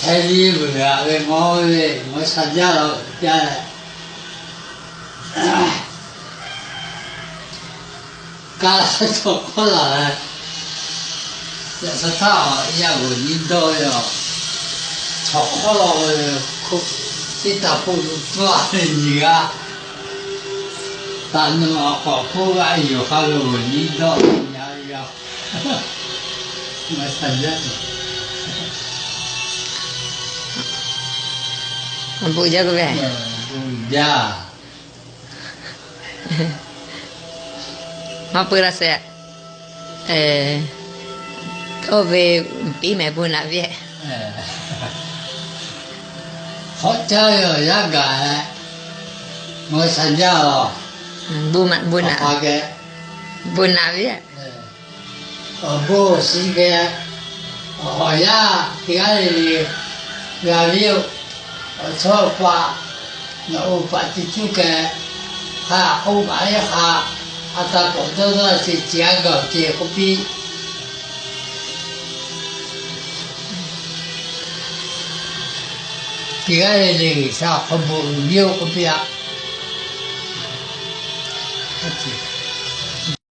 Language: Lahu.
Heh liˇ vuiˬ g'aꞈ ve mawˇ ve mawˇ sha jaˇ la jaˇ leh, kaˇ la cawˬ hkawˉ laˬ leh, yaꞈ sa htaˇ a yaˇ g'uiˬ nyi dawˇ ve a, cawˬ hkawˉ la ve, teˇ taˍ hpoˆ lo tcuhˉ a ve nyi g'aˇ, taꞈ nu a k'awꞈ hpoˆ g'aˇ yoˬ hk'a ve g'uiˬ nyi dawˇ ve nyi a ve a. Mawˇ sha jaˇ, bon jaˇ k'oˆ ve, bon jaˇ. Maˇ pui la sheˍ. Oˇ ve piˉ mehˍ bon naꞈ ve, hk'awꞈ caˇ ve awˬ yaˇ gaˬ leh, mawˇ sha jaˇ a, bon naꞈ ve, awˬ bon awˬ shinˉ geh, awˬ yaˇ teˇ g'aˇ le le g'a ve yoˬ. Awˬ chawˇ paˆ, nawˬ oˇ paˆ teˇ cuˉ keh, hk'a k'oˆ maˍ ve hk'a, a taˇ k'awꞈ dawˇ dawˇ ce ce a gaˬ ce k'oˆ piˇ. Teˇ g'aˇ le le G'uiˬsha hk'aw bvuhꞈ ve yoˬ k'oˆ piˇ a.